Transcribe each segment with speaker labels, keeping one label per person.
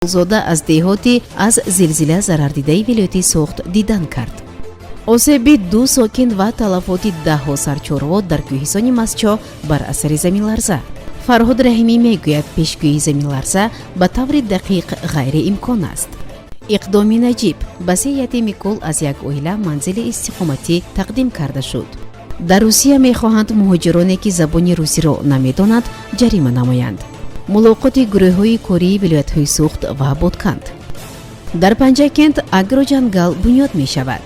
Speaker 1: Расулзода аз деҳоти аз зилзила зарардидаи вилояти Суғд дидан кард. Осеби ду сокин ва талафоти даҳҳо сар чорво дар кӯҳистони Мастчоҳ бар асари заминларза. Фарҳод Раҳимӣ мегӯяд, пешгӯии заминларза ба таври дақиқ ғайриимкон аст. Иқдоми наҷиб: ба се ятими кул аз як оила манзили истиқоматӣ тақдим карда шуд. Дар Русия мехоҳанд муҳоҷироне, ки забони русиро намедонанд, ҷарима намоянд. Мулоқоти гурӯҳҳои кории вилоятҳои Суғд ва Бодканд. Дар Панҷакент агроҷангал бунёд мешавад.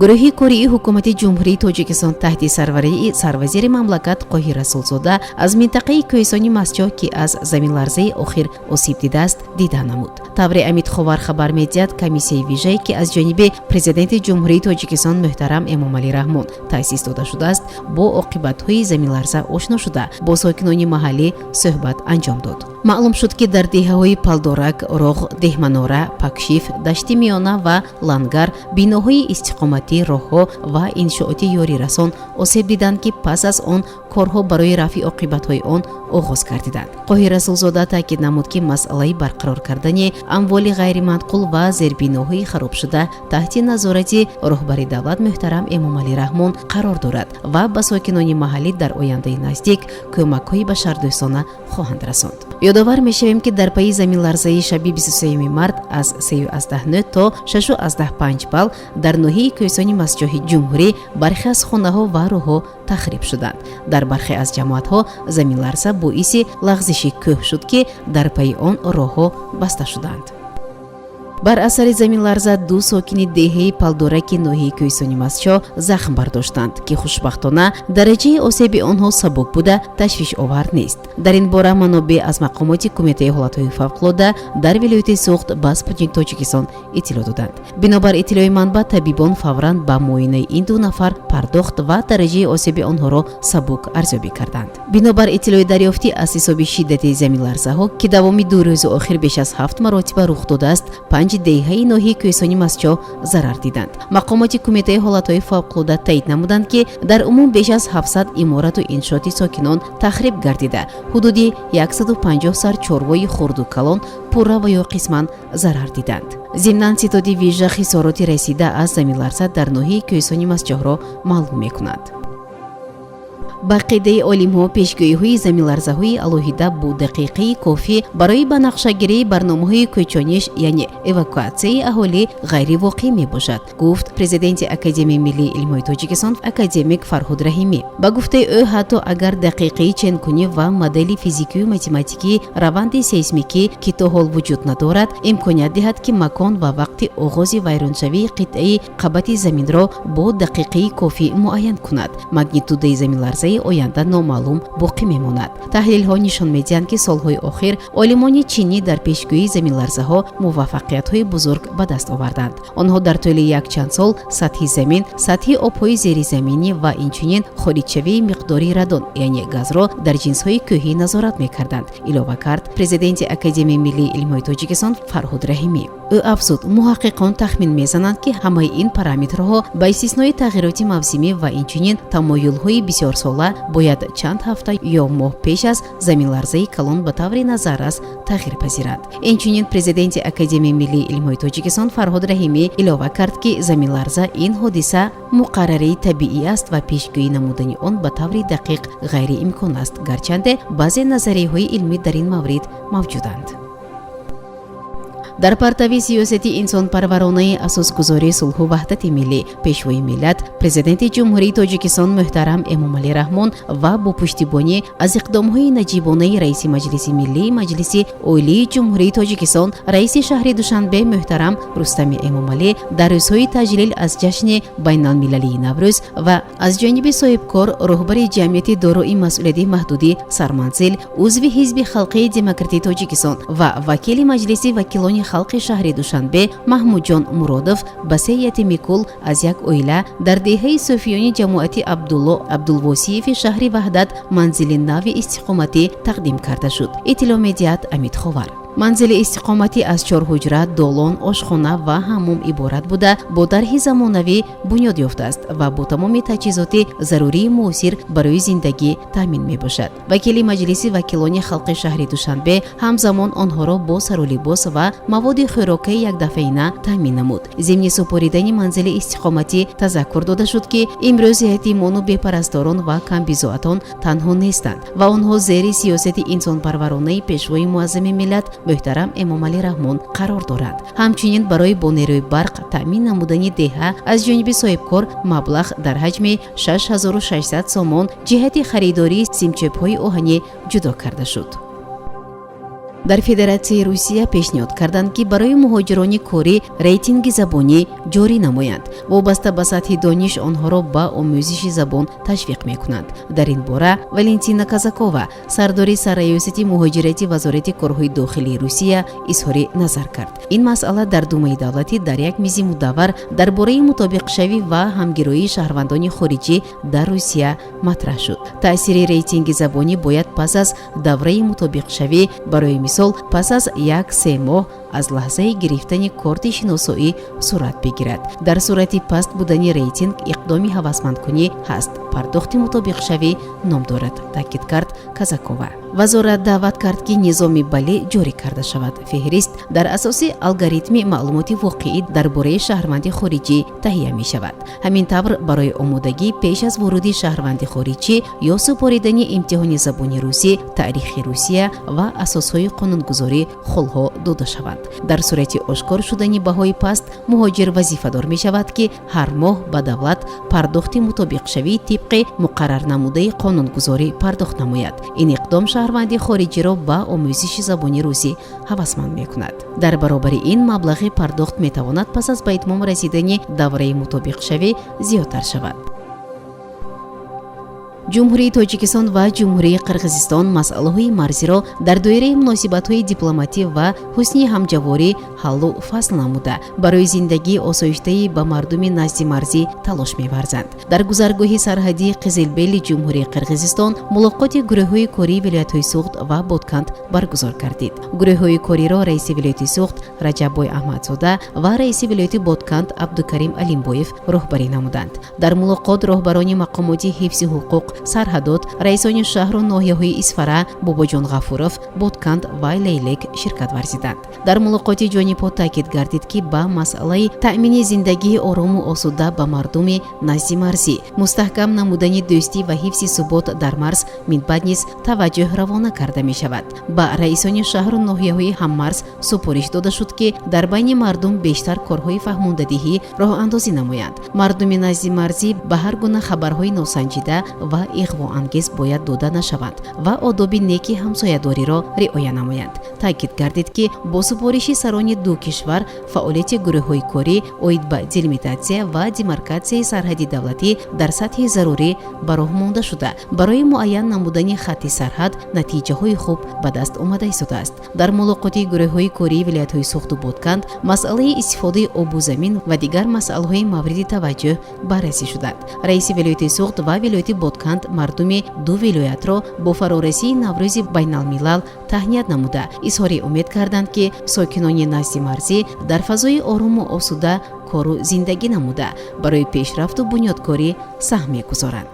Speaker 1: Гурӯҳи кории Ҳукумати Ҷумҳурии Тоҷикистон таҳти сарварии сарвазири мамлакат Қоҳир Расулзода аз минтақаи кӯҳистони Мастчоҳ, ки аз заминларзаи охир осиб дидааст, дида намуд. Тавре Амидховар хабар медиҳад, комиссияи вижае, ки аз ҷониби Президенти Ҷумҳурии Тоҷикистон муҳтарам Эмомалӣ Раҳмон таъсис дода шудааст, бо оқибатҳои заминларза ошно шуда, бо сокинони маҳаллӣ суҳбат анҷом дод. Маълум шуд, ки дар деҳаҳои Палдорак, Роғ, Деҳманора, Пакшиф, Дашти Миёна ва Лангар биноҳои истиқоматӣ, роҳҳо ва иншооти ёрирасон осеб диданд, ки пас аз он корҳо барои рафъи оқибатҳои он оғоз гардиданд. Қоҳир Расулзода таъкид намуд, ки масъалаи барқарор кардани амволи ғайриманқул ва зербиноҳои харобшуда таҳти назорати роҳбари давлат муҳтарам Эмомалӣ Раҳмон қарор дорад ва ба сокинони маҳаллӣ дар ояндаи наздик кӯмакҳои башардӯстона хоҳанд расонд. Ёдовар мешавем, ки дар пайи заминларзаи шаби 23 март аз 3,9 то 6,5 балл дар ноҳияи кӯҳистони Мастчоҳи ҷумҳурӣ бархе аз хонаҳо ва роҳҳо тахриб шуданд. Дар бархе аз ҷамоатҳо заминларза боиси лағзиши кӯҳ шуд, ки дар пайи он роҳҳо баста шуданд. Бар асари заминларза ду сокини деҳаи Палдораки ноҳияи кӯҳистони Мастчоҳ захм бардоштанд, ки хушбахтона дараҷаи осеби онҳо сабук буда, ташвишовар нест. Дар ин бора манобеъ аз мақомоти Кумитаи ҳолатҳои фавқулода дар вилояти Суғд ба Спутник Тоҷикистон иттилоъ доданд. Бинобар иттилои манбаъ, табибон фавран ба муоинаи ин ду нафар пардохт ва дараҷаи осеби онҳоро сабук арзёбӣ карданд. Бинобар иттилои дарёфтӣ, аз ҳисоби шиддати заминларзаҳо, ки давоми 2 рӯзи охир беш аз ҳафт маротиба рух додааст, панҷ деҳаи ноҳияи кӯҳистони Мастчоҳ зарар диданд. Мақомоти Кумитаи ҳолатҳои фавқулода таъид намуданд, ки дар умум беш аз 700 иморату иншооти сокинон тахриб гардида, ҳудуди 150 сар чорвои хурду калон пурра ва ё қисман зарар диданд. Зимнан, ситоди вижа хисороти расида аз заминларза дар ноҳияи кӯҳистони Мастчоҳро маълум мекунад. Ба қидаи олимҳо, пешгӯиҳои заминларзаҳои алоҳида бо дақиқаи кофӣ барои ба нақшагирии барномаҳои кӯчониш, яъне эвакуатсияи аҳолӣ, ғайривоқеъ мебошад, гуфт президенти Академияи миллии илмҳои Тоҷикистон академик Фарҳод Раҳимӣ. Ба гуфтаи ӯ, ҳатто агар дақиқаи ченкунӣ ва модели физикию математикии раванди сейсмикӣ, ки то ҳол вуҷуд надорад, имконият диҳад, ки макон ва вақти оғози вайроншавии қитъаи қабати заминро бо дақиқаи кофӣ муайян кунад, магнитудаи заминларзаи оянда номаълум боқӣ мемонад. Таҳлилҳо нишон медиҳанд, ки солҳои охир олимони чинӣ дар пешгӯии заминларзаҳо муваффақиятҳои бузург ба даст оварданд. Онҳо дар тӯли якчанд сол сатҳи замин, сатҳи обҳои зеризаминӣ ва инчунин хориҷшавии миқдори радон, яъне газро дар ҷинсҳои кӯҳӣ назорат мекарданд, илова кард президенти Академияи миллии илмҳои Тоҷикистон Фарҳод Раҳимӣ. Ӯ афзуд, муҳаққиқон тахмин мезананд, ки ҳамаи ин параметрҳо ба истиснои тағйироти мавсимӣ ва инчунин тамоюлҳои бисёрсола бояд чанд ҳафта ё моҳ пеш аз заминларзаи калон ба таври назаррас тағйир пазиранд. Инчунин президенти Академияи миллии илмҳои Тоҷикистон Фарҳод Раҳимӣ илова кард, ки заминларза ин ҳодиса муқаррарии табиӣ аст ва пешгӯӣ намудани он ба таври дақиқ ғайриимкон аст, гарчанде баъзе назарияҳои илмӣ дар ин маврид мавҷуданд. Дар партави сиёсати инсонпарваронаи асосгузори сулҳу ваҳдати миллӣ, Пешвои миллат, Президенти Ҷумҳурии Тоҷикистон муҳтарам Эмомалӣ Раҳмон ва бо пуштибонӣ аз иқдомҳои наҷибонаи раиси Маҷлиси миллии Маҷлиси Олии Ҷумҳурии Тоҷикистон, раиси шаҳри Душанбе муҳтарам Рустами Эмомалӣ, дар рӯзҳои таҷлил аз ҷашни байналмилалии Наврӯз ва аз ҷониби соҳибкор, роҳбари ҷамъияти дорои масъулияти маҳдуди «Сарманзил», узви Ҳизби халқии демократии Тоҷикистон ва вакили Маҷлиси вакилони халқи шаҳри Душанбе Маҳмудҷон Муродов ба се ятими кул аз як оила дар деҳаи Суфиёни ҷамоати Абдулло Абдулвосиеви шаҳри Ваҳдат манзили нави истиқоматӣ тақдим карда шуд, иттилоъ медиҳад Амидховар. Манзили истиқоматӣ аз чор ҳуҷра, долон, ошхона ва ҳаммом иборат буда, бо тарҳи замонавӣ бунёд ёфтааст ва бо тамоми таҷҳизоти зарурии муосир барои зиндагӣ таъмин мебошад. Вакили Маҷлиси вакилони халқи шаҳри Душанбе ҳамзамон онҳоро бо сарулибос ва маводи хӯрокаи якдафъаина таъмин намуд. Зимни супоридани манзили истиқоматӣ тазаккур дода шуд, ки имрӯз ятимону бепарасторон ва камбизоатон танҳо нестанд ва онҳо зери сиёсати инсонпарваронаи Пешвои муаззами миллат муҳтарам Эмомалӣ Раҳмон қарор доранд. Ҳамчунин барои бо нерӯи барқ таъмин намудани деҳа аз ҷониби соҳибкор маблағ дар ҳаҷми 6600 сомон ҷиҳати харидории симчӯбҳои оҳанӣ ҷудо карда шуд. Дар Федератсияи Русия пешниҳод карданд, ки барои муҳоҷирони корӣ рейтинги забонӣ ҷорӣ намоянд. Вобаста ба сатҳи дониш онҳоро ба омӯзиши забон ташвиқ мекунанд. Дар ин бора Валентина Казакова, сардори Сарраёсати муҳоҷирати Вазорати корҳои дохилии Русия, изҳори назар кард. Ин масъала дар Думаи давлатӣ дар як мизи мудаввар дар бораи мутобиқшавӣ ва ҳамгироии шаҳрвандони хориҷӣ дар Русия матраҳ шуд. Таъсири рейтинги забонӣ бояд пас аз давраи мутобиқшавӣ, барои мисол, пас аз 1-3 моҳ аз лаҳзаи гирифтани корти шиносоӣ сурат бигирад. Дар сурати паст будани рейтинг иқдоми ҳавасмандкунӣ ҳаст, пардохти мутобиқшавӣ ном дорад, таъкид кард Казакова. Вазорат даъват кард, ки низоми баллӣ ҷорӣ карда шавад. Феҳрист дар асоси алгоритми маълумоти воқеӣ дар бораи шаҳрванди хориҷӣ таҳия мешавад. Ҳамин тавр, барои омодагӣ пеш аз вуруди шаҳрванди хориҷӣ ё супоридани имтиҳони забони русӣ, таърихи Русия ва асосҳои қонунгузорӣ холҳо дода шаванд. Дар сурати ошкор шудани баҳои паст муҳоҷир вазифадор мешавад, ки ҳар моҳ ба давлат пардохти мутобиқшавӣ тибқи муқаррарнамудаи қонунгузорӣ пардохт намояд. Ин иқдом шаҳрванди хориҷиро ба омӯзиши забони русӣ ҳавасманд мекунад. Дар баробари ин маблағи пардохт метавонад пас аз ба итмом расидани давраи мутобиқшавӣ зиёдтар шавад. Ҷумҳурии Тоҷикистон ва Ҷумҳурии Қирғизистон масъалаҳои марзиро дар доираи муносибатҳои дипломатӣ ва ҳусни ҳамҷаворӣ ҳаллу фасл намуда, барои зиндагии осоиштаи ба мардуми назди марзӣ талош меварзанд. Дар гузаргоҳи сарҳадии Қизилбели Ҷумҳурии Қирғизистон мулоқоти гурӯҳҳои кории вилоятҳои Суғд ва Ботканд баргузор гардид. Гурӯҳҳои кориро раиси вилояти Суғд Раҷаббой Аҳмадзода ва раиси вилояти Ботканд Абдукарим Алимбоев роҳбарӣ намуданд. Дар мулоқот роҳбарони мақомоти ҳифзи ҳуқуқ, сарҳадот, раисони шаҳру ноҳияҳои Исфара, Бобоҷон Ғафуров, Ботканд ва Лейлек ширкат варзиданд. Дар мулоқоти ҷонибҳо таъкид гардид, ки ба масъалаи таъмини зиндагии орому осуда ба мардуми назди марзӣ, мустаҳкам намудани дӯстӣ ва ҳифзи субот дар марз минбаъд низ таваҷҷӯҳ равона карда мешавад. Ба раисони шаҳру ноҳияҳои ҳаммарз супориш дода шуд, ки дар байни мардум бештар корҳои фаҳмондадиҳӣ роҳандозӣ намоянд. Мардуми назди марзӣ ба ҳар гуна хабарҳои носанҷида ва иғвоангез бояд дода нашаванд ва одоби неки ҳамсоядориро риоя намоянд. Таъкид гардид, ки бо супориши сарони ду кишвар фаъолияти гурӯҳҳои корӣ оид ба делимитатсия ва демаркатсияи сарҳади давлатӣ дар сатҳи зарурӣ ба роҳ монда шуда, барои муайян намудани хатти сарҳад натиҷаҳои хуб ба даст омада истодааст. Дар мулоқоти гурӯҳҳои кории вилоятҳои Суғду Ботканд масъалаи истифодаи обу замин ва дигар масъалаҳои мавриди таваҷҷӯҳ баррасӣ шуданд. Раиси вилояти Суғд ва вилояти Ботканд мардуми ду вилоятро бо фарорасии Наврӯзи байналмилал таҳният намуда, изҳори умед карданд, ки сокинони назди марзӣ дар фазои орому осуда кору зиндагӣ намуда, барои пешрафту бунёдкорӣ саҳм мегузоранд.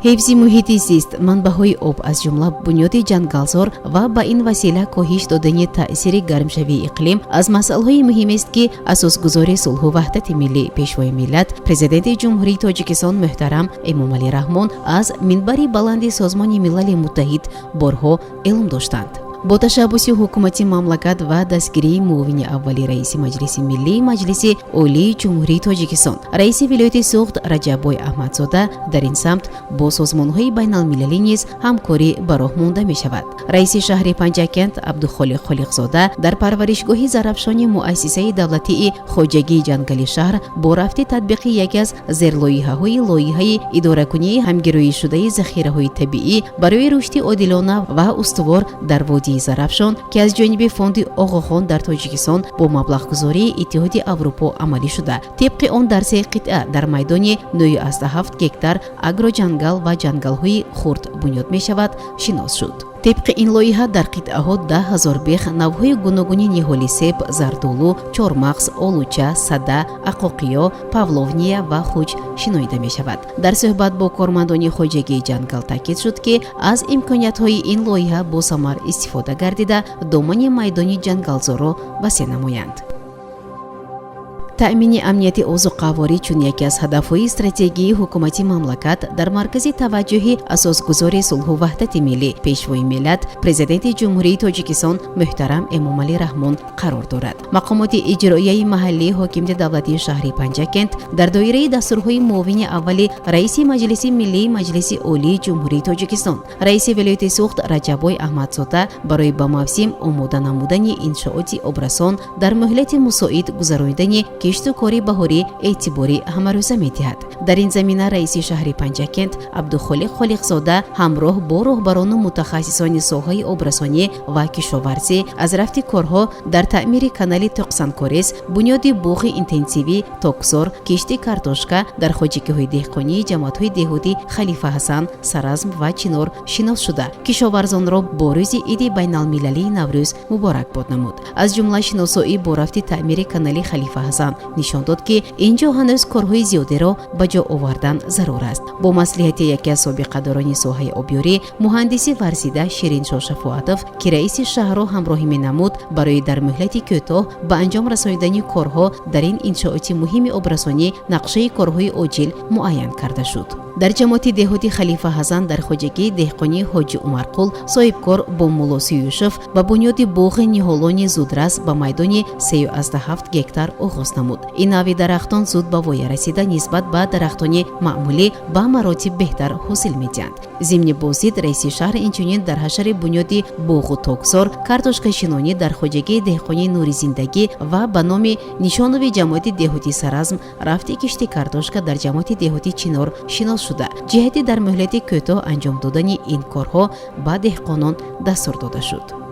Speaker 1: Ҳифзи муҳити зист, манбаъҳои об, аз ҷумла бунёди ҷангалзор ва ба ин васила коҳиш додани таъсири гармшавии иқлим аз масъалаҳои муҳимест, ки асосгузори сулҳу ваҳдати миллӣ, Пешвои миллат, Президенти Ҷумҳурии Тоҷикистон муҳтарам Эмомалӣ Раҳмон аз минбари баланди Созмони Милали Муттаҳид борҳо эълом доштанд. Бо ташаббуси ҳукумати мамлакат ва дастгирии муовини аввали раиси Маҷлиси миллии Маҷлиси Олии Ҷумҳурии Тоҷикистон, раиси вилояти Суғд Раҷаббой Аҳмадзода дар ин самт бо созмонҳои байналмилалӣ низ ҳамкорӣ ба роҳ монда мешавад. Раиси шаҳри Панҷакент Абдухолиқ Холиқзода дар парваришгоҳи Зарафшони муассисаи давлатии хоҷагии ҷангали шаҳр бо рафти татбиқи яке аз зерлоиҳаҳои лоиҳаи идоракунии ҳамгироишудаи захираҳои табиӣ барои рушди одилона ва устувор дар водии Зарафшон, ки аз ҷониби Фонди Оғохон дар Тоҷикистон бо маблағгузории Иттиҳоди Аврупо амалӣ шуда, тибқи он дар се қитъа дар майдони 9,7 гектар агроҷангал ва ҷангалҳои хурд бунёд мешавад, шинос шуд. Тибқи ин лоиҳа дар қитъаҳо 10 000 бех навъҳои гуногуни ниҳоли себ, зардолу, чормағз, олуча, сада, ақоқиё, павловния ва хуч шинонида мешавад. Дар суҳбат бо кормандони хоҷагии ҷангал таъкид шуд, ки аз имкониятҳои ин лоиҳа босамар истифода гардида, домани майдони ҷангалзорро васеъ намоянд. Таъмини амнияти озуқаворӣ чун яке аз ҳадафҳои стратегии ҳукумати мамлакат дар маркази таваҷҷӯҳи асосгузори сулҳу ваҳдати миллӣ, Пешвои миллат, Президенти Ҷумҳурии Тоҷикистон муҳтарам Эмомалӣ Раҳмон қарор дорад. Мақомоти иҷроияи маҳаллии ҳокимияти давлатии шаҳри Панҷакент дар доираи дастурҳои муовини аввали раиси Маҷлиси миллии Маҷлиси Олии Ҷумҳурии Тоҷикистон, раиси вилояти Суғд Раҷаббой Аҳмадзода барои ба мавсим омода намудани иншооти обрасон, дар муҳлати мусоид гузаронидани кишту кори баҳорӣ эътибори ҳамарӯза медиҳад. Дар ин замина раиси шаҳри Панҷакент Абдухолиқ Холиқзода ҳамроҳ бо роҳбарону мутахассисони соҳаи обрасонӣ ва кишоварзӣ аз рафти корҳо дар таъмири канали Тоқсанкорез, бунёди боғи интенсивӣ, токзор, кишти картошка дар хоҷагиҳои деҳқонии ҷамоатҳои деҳотӣ Халифа Ҳасан, Саразм ва Чинор шинос шуда, кишоварзонро бо рӯзи иди байналмилалии Наврӯз муборакбод намуд. Аз ҷумла шиносоӣ бо рафти таъмири канали Халифа Ҳасан нишон дод, ки ин ҷо ҳанӯз корҳои зиёдеро ба ҷо овардан зарур аст. Бо маслиҳати яке аз собиқадорони соҳаи обёрӣ, муҳандиси варзида Шириншоҳ Шафоатов, ки раиси шаҳрро ҳамроҳӣ менамуд, барои дар муҳлати кӯтоҳ ба анҷом расонидани корҳо дар ин иншооти муҳими обрасонӣ нақшаи корҳои оҷил муайян карда шуд. Дар ҷамоати деҳоти Халифа Ҳасан дар хоҷагии деҳқонии Ҳоҷи Умарқул соҳибкор Бомулло Сиюшев ба бунёди боғи ниҳолони зудрас ба майдони 3,7 гектар оғоз намуд. Ин навъи дарахтон зуд ба воя расида, нисбат ба дарахтони маъмулӣ ба маротиб беҳтар ҳосил медиҳанд. Зимни боздид раиси шаҳр инчунин дар ҳашари бунёди боғу токзор, картошкашинонӣ дар хоҷагии деҳқонии Нури зиндагӣ ва ба номи Нишонови ҷамоати деҳоти Саразм, рафти кишти картошка дар ҷамоати деҳоти Чинор шинос шуда, ҷиҳати дар муҳлати кӯтоҳ анҷом додани ин корҳо ба деҳқонон дастур дода шуд.